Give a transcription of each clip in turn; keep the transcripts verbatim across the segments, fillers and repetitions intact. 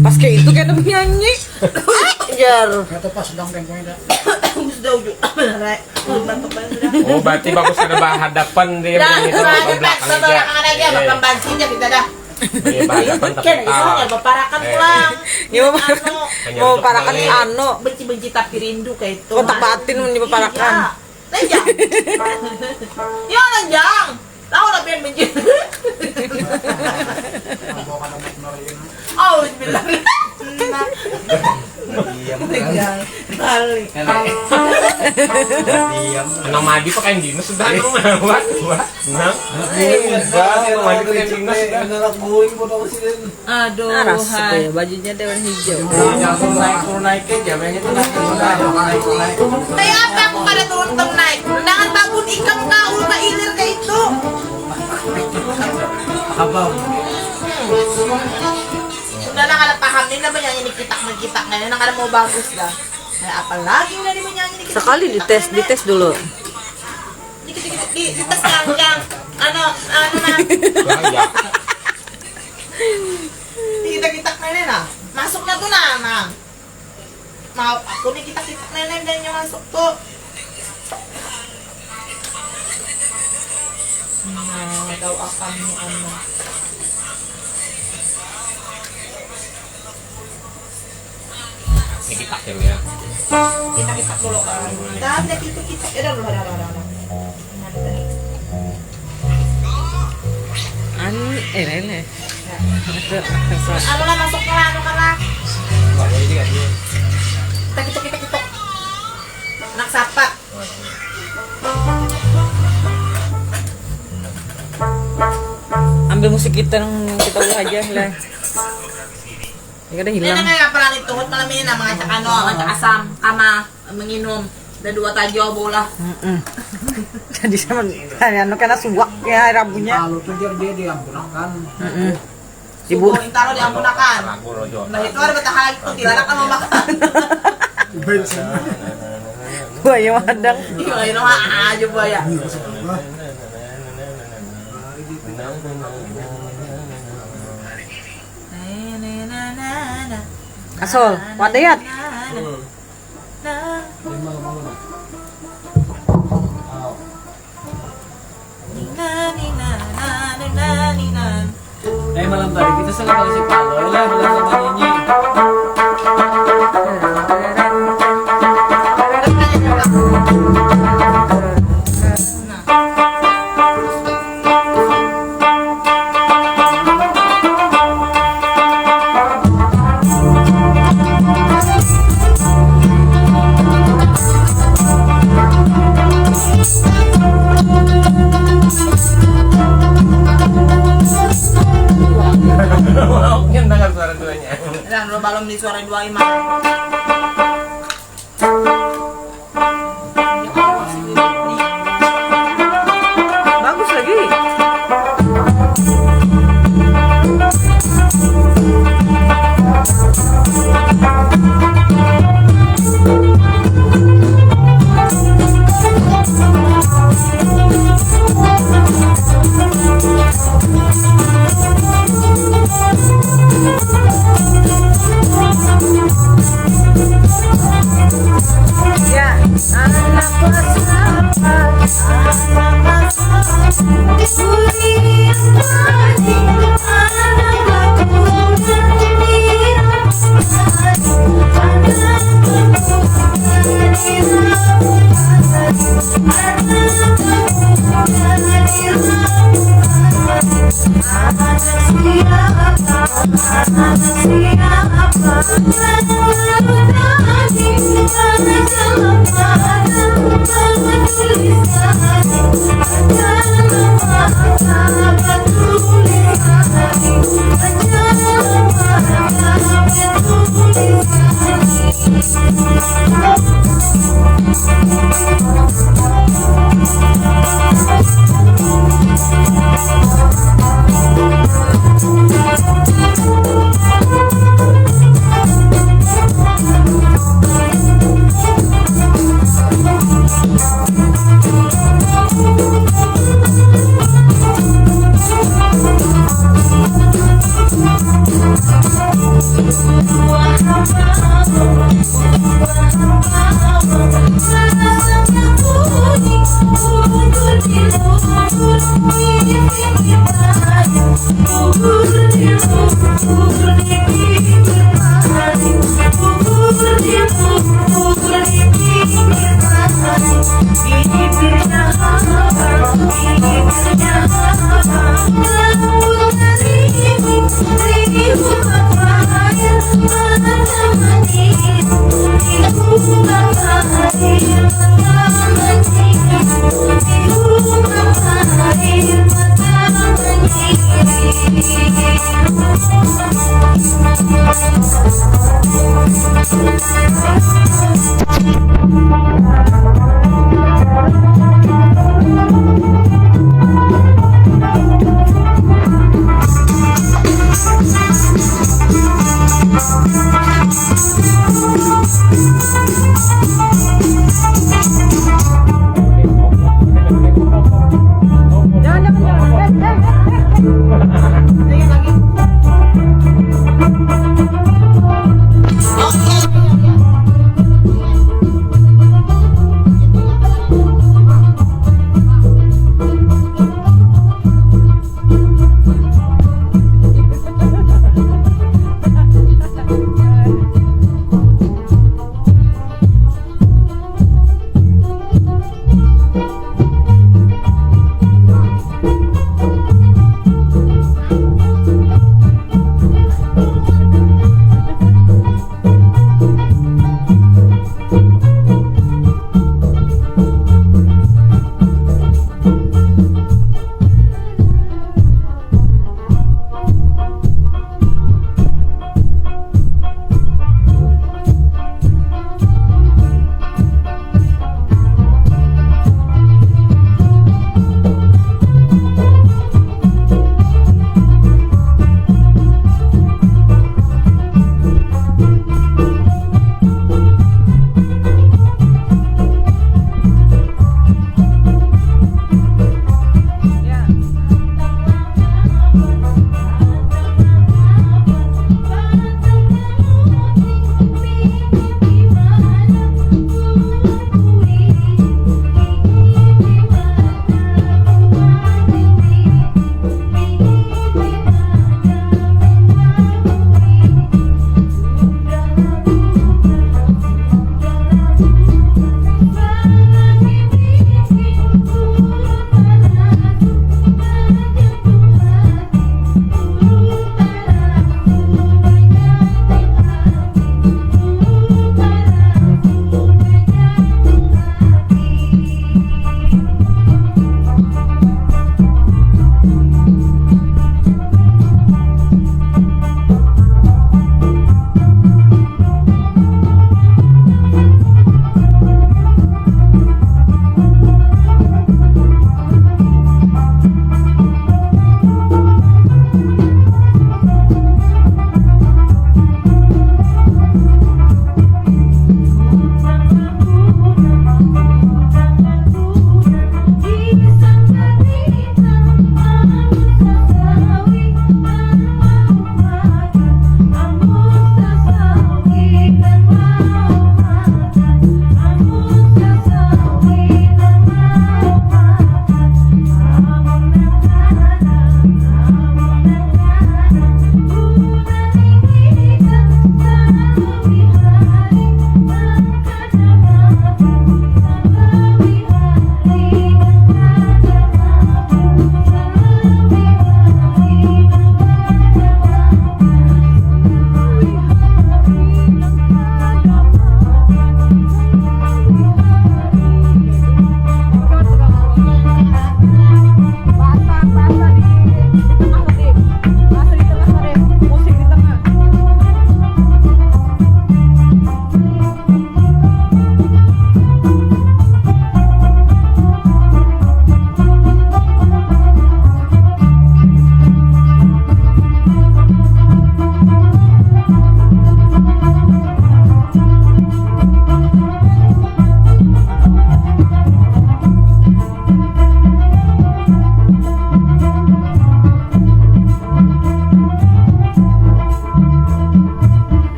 Pas kayak itu kayak ada penyanyi. Jar. Kata pas sedang temponya dah. Sudah ujuk benar. Batuk banget sudah. Oh, berarti bagus kada bahadapan dia Dah, yang itu sudah ke aja, belakang Pak. aja. Belakangan aja, Eh, bapak banci aja kita dah. Iya, bahadapan tapi Kan itu tahu. ya, baparakan Eh. Pulang. Ya mau Hanya mau untuk parakan beli. Anu. Benci-benci tapi rindu kayak itu. Kok tepatin mun dibaparakan? Iya. Lejang. Ya lejang. Tahu lah pian benci. Oh, bismillah. Diam. Balik. Diam. Nang madi pakai dinas sudah nang buat buat nang. Nang madi pakai dinas sudah. Anak guling foto presiden. Aduh, Nah, rasa hai. Ya bajunya ada warna hijau. Langsung naik turun naik aja, yang itu naik turun naik turun naik turun naik. Kayak apa aku kada turun turun naik? Dengan babun ikam kau ka ilir kayak itu. Apa? Sudah nang kada paham ni, nang penyanyi ni kitak ni kitak ni, nang kada mau bagus dah. Kayak apa lagi udah di penyanyi ni kitak. Sekali dites, dites dulu. Dikit dikit di dites yang yang anu anu nah. Bahaya. Di kitak kitak ni nah. Masuknya tuh nah nah. Mau aku nih kitak kitak ni dan yang masuk tuh. Nah, tahu apa nih anu. Ini pakai ya. Kita kita dulu kan. Dah, dah, kita kita ya dah, dah, dah, dah, dah. An eh lele. Anu lah masuk lah, anu kan lah. Kita kita kita kita. Anak sapat. Ambil musik kita yang kita ulah aja lah. Ini kada Ini hilang. Nang apa lah itu malam ini, nah, mengacak anu, mengacak asam, kama, menginum, ada dua tajau bola. Mm-mm. Jadi sama hari anu kena suak ya hari Rabunya. Kalau tuh dia dia diampunakan. Mm-mm. Ibu Ibu intaro diampunakan. Nah itu ada betahan lagi tuh, dilarang kan mau makan. buaya madang. Iya, ini mah aja buaya. Asal, wadayat. Eh, malam tadi kita senang kali si Palo lah, bilang sama Nini. Yang dengar suara duanya. Nah, lu balum di suara dua imah. Bagus lagi.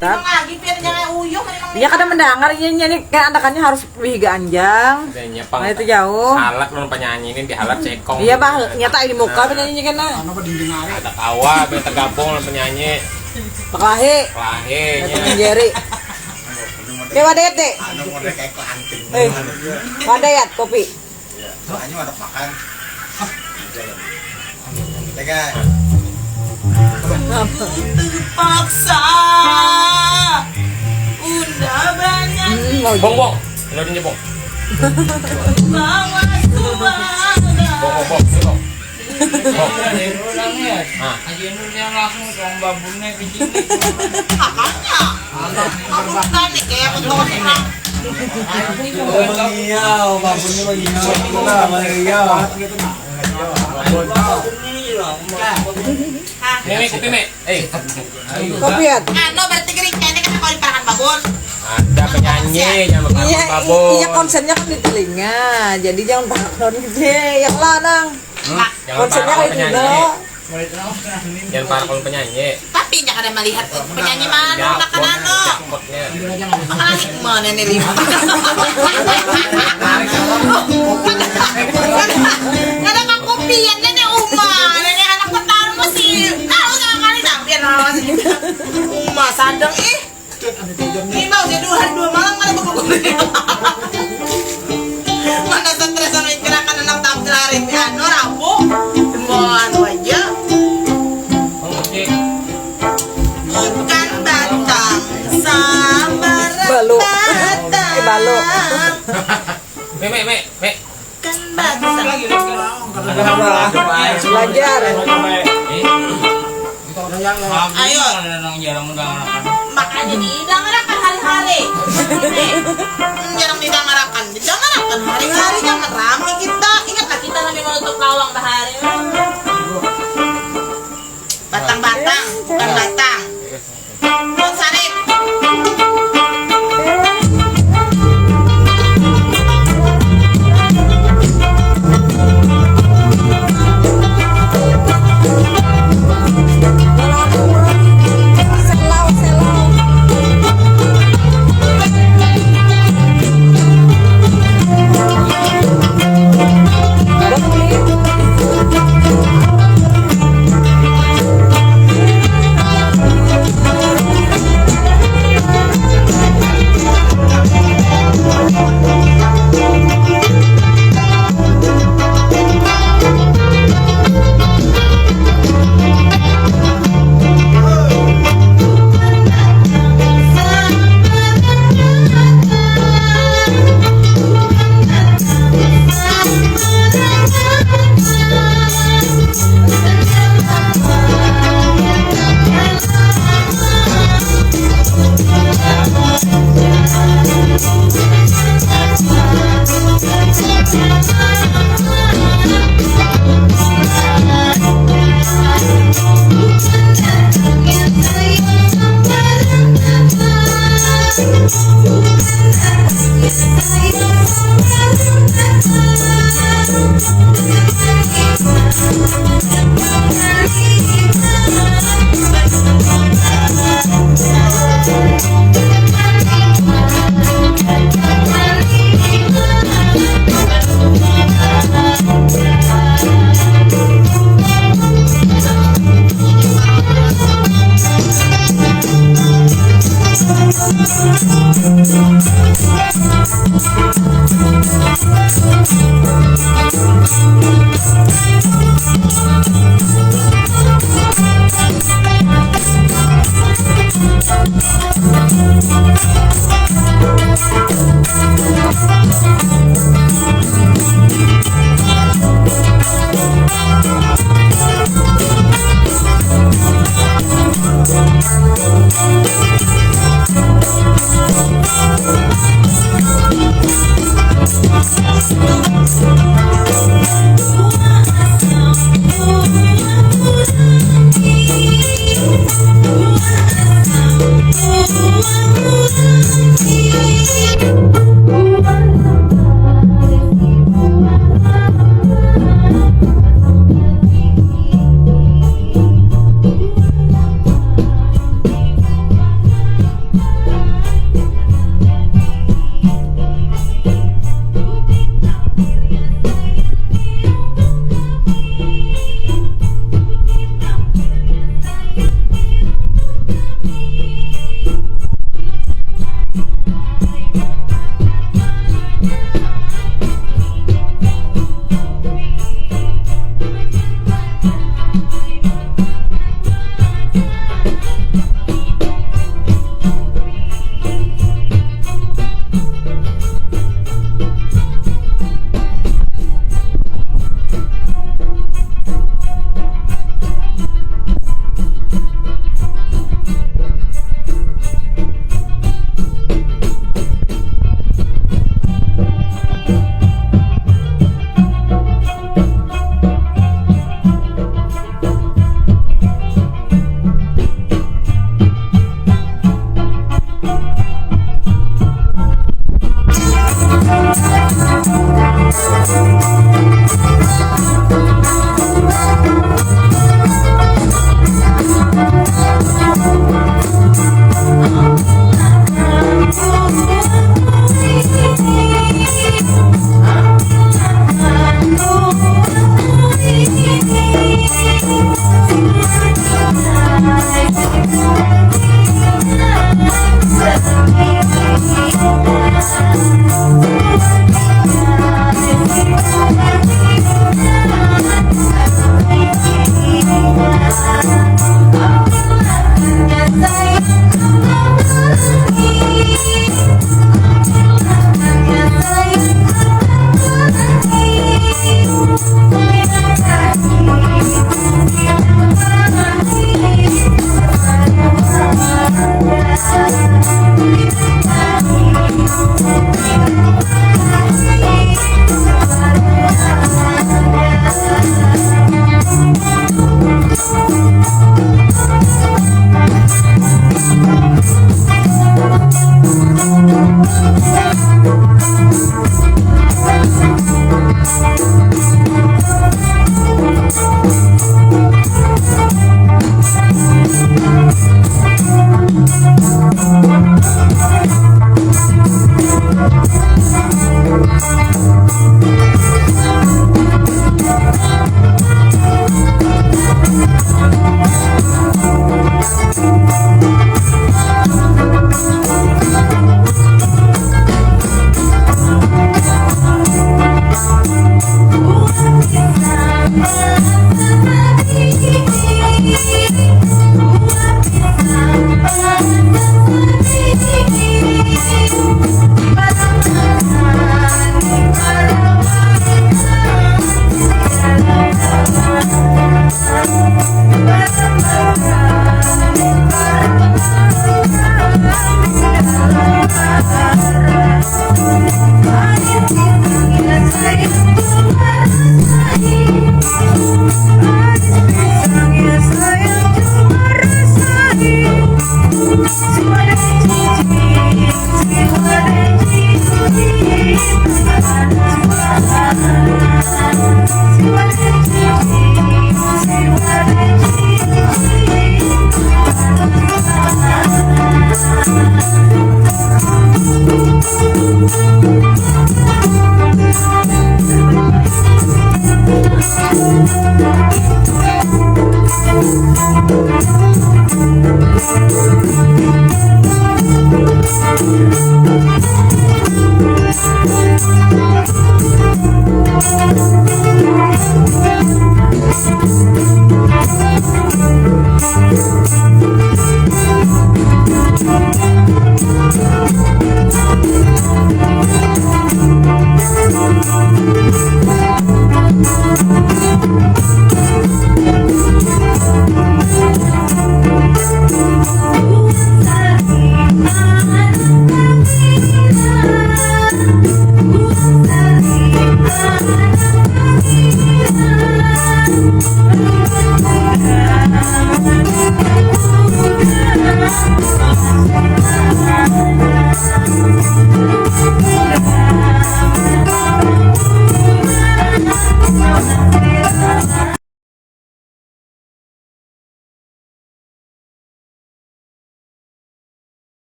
Memang lagi, Pir, jangan uyuh, memang. Iya, kada mendengar, iya, iya, ini kan andakannya harus wih ga anjang. Adanya pang. Nah, itu jauh. Halat lawan penyanyi ini, dihalat cekong. Iya, bah, nyata di muka penyanyi kan, nah. Anu apa dinding hari? Ada kawa, biar tergabung lawan penyanyi. Kelahi. Kelahi, Ada nya. Tom Jerry. Oke, wadah ya, Dek. Anu model kayak kelanting. Eh, wadah ya, kopi. Doanya ada makan. Jalan. Jaga. Terpaksa unda banyak Hmm, mau Bong, bong. Lo di bong. Bawa suara. Bong, bong, bong. Sini, bong. Bong. Nah. Aja nu dia langsung ke babunnya ke sini. Makanya. Aku bukan nih kayak betul. Mengiau, babunnya mengiau. Nah, mengiau. Nih, nih, kopi, nih. Eh. Kopi ya? Anu, berarti gerincanya kan kalau diparakan babun. Ada penyanyi, jangan Iya, diparakan babun. Iya, konsennya kan di telinga. Jadi jangan pakai gede. Ya lah, Nang. Hmm, jangan Konsennya pakai kayak penyanyi. Gila. Jangan pakai penyanyi. Tapi nya kada melihat penyanyi mana, Ya, makan anu. Jakotnya. Makan lagi mana nih, lima. Kada kakopian, nenek uma, nenek anak petang masih tahu sama kali, tapi yang lawas. Uma sadang, ih. Ini mau jadi dua hari dua malam, mana bapak gue. Mana stres sama mikirakan anak tampil hari ini, anu, Rabu. Semua anu aja. Ikan batang, sabar Balu. Batang. Eh, balu. Mek, mek, mek, mek. Kan bagus. Belajar. Ayo. Makanya didangarakan hari-hari. Hmm, jarang didangarakan. Didangarakan hari-hari, jangan rame kita. Ingatlah kita lagi menutup lawang bahari. Batang-batang, bukan batang. Sarip.